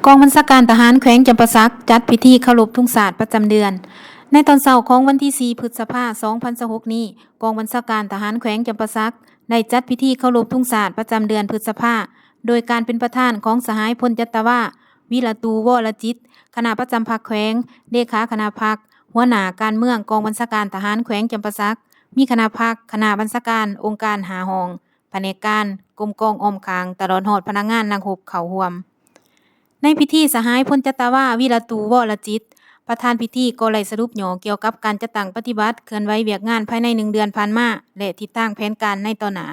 ກອງບັນຊາການທະຫານແຂວງຈຳປາສັກ ຈັດພິທີເຄົາລົບທຸງຊາດປະຈຳເດືອນ. ໃນຕອນເຊົ້າຂອງວັນທີສີ່ ພຶດສະພາ ສອງພັນຊາວຫົກນີ້, ກອງບັນຊາການທະຫານແຂວງຈຳປາສັກ ໄດ້ຈັດພິທີເຄົາລົບທຸງຊາດປະຈຳເດືອນພຶດສະພາ ໂດຍການເປັນປະທານຂອງສະຫາຍ ພົນຈັດຕະວາ ວິລະຕູ ວໍລະຈິດ ຄະນະປະຈຳພັກແຂວງ, ເລຂາຄະນະພັກ, ຫົວໜ້າການເມືອງກອງບັນຊາການທະຫານແຂວງຈຳປາສັກ, ມີຄະນະພັກ, ຄະນະບັນຊາການ, ອົງການຫ້າຫ້ອງ, ພະແນກການ, ກົມກອງອ້ອມຂ້າງ, ຕະຫຼອດຮອດພະນັກງານນັກຮົບເຂົ້າຮ່ວມ. ໃນພິທີ, ສະຫາຍ ພົນຈັດຕະວາ ວິລະຕູ ວໍລະຈິດ ປະທານພິທີ ກໍໄດ້ສະຫຼຸບຫຍໍ້ກ່ຽວກັບການຈັດຕັ້ງປະຕິບັດ, ເຄື່ອນໄຫວວຽກງານພາຍໃນໜຶ່ງເດືອນຜ່ານມາ ແລະ ທິດທາງແຜນການໃນຕໍ່ໜ້າ.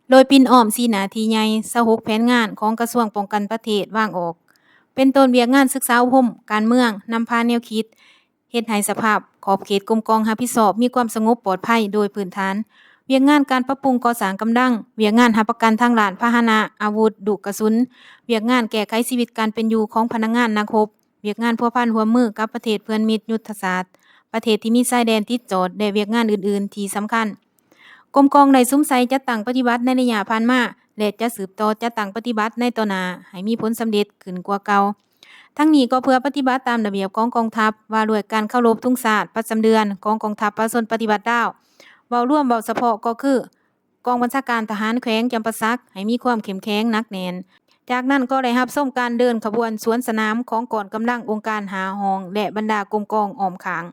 ໂດຍປິ່ນອ້ອມສີ່ໜ້າທີ່ໃຫຍ່ ຊາວຫົກແຜນງານຂອງກະຊວງປ້ອງກັນປະເທດວາງອອກ ເປັນຕົ້ນວຽກງານສຶກສາອົບຮົມການເມືອງ, ນຳພາແນວຄິດ, ເຮັດໃຫ້ສະພາບຂອບເຂດກົມກອງຮັບຜິດຊອບມີຄວາມສະຫງົບປອດໄພໂດຍພື້ນຖານ, ວຽກງານການປັບປຸງກໍ່ສ້າງກຳລັງ, ວຽກງານຮັບປະກັນທາງດ້ານພາຫະນະ, ອາວຸດ, ລູກກະສຸນ, ວຽກງານແກ້ໄຂຊີວິດການເປັນຢູ່ຂອງພະນັກງານນັກຮົບ, ວຽກງານພົວພັນຮ່ວມມືກັບປະເທດເພື່ອນມິດຍຸດທະສາດ, ປະເທດທີ່ມີຊາຍແດນຕິດຈອດ ແລະ ວຽກງານອື່ນໆທີ່ສຳຄັນ. ກົມກອງໄດ້ສຸມໃສ່ຈັດຕັ້ງປະຕິບັດໃນໄລຍະຜ່ານມາ ແລະ ຈະສືບຕໍ່ຈັດຕັ້ງປະຕິບັດໃນຕໍ່ໜ້າໃຫ້ມີຜົນສຳເລັດຂຶ້ນກວ່າເກົ່າ. ທັງນີ້ກໍເພື່ອປະຕິບັດຕາມລະບຽບຂອງກອງທັບ ວ່າດ້ວຍການເຄົາລົບທຸງຊາດປະຈຳເດືອນຂອງກອງທັບປະຊາຊົນປະຕິວັດລາວ ເວົ້າລວມ, ເວົ້າສະເພາະກໍຄື ກອງບັນຊາການທະຫານແຂວງຈຳປາສັກ ໃຫ້ມີຄວາມເຂັ້ມແຂງໜັກແໜ້ນ. ຈາກນັ້ນກໍໄດ້ຮັບຊົມການເດີນຂະບວນສວນສະໜາມຂອງກອງກຳລັງອົງການຫ້າຫ້ອງ ແລະ ບັນດາກົມກອງອ້ອມຂ້າງ.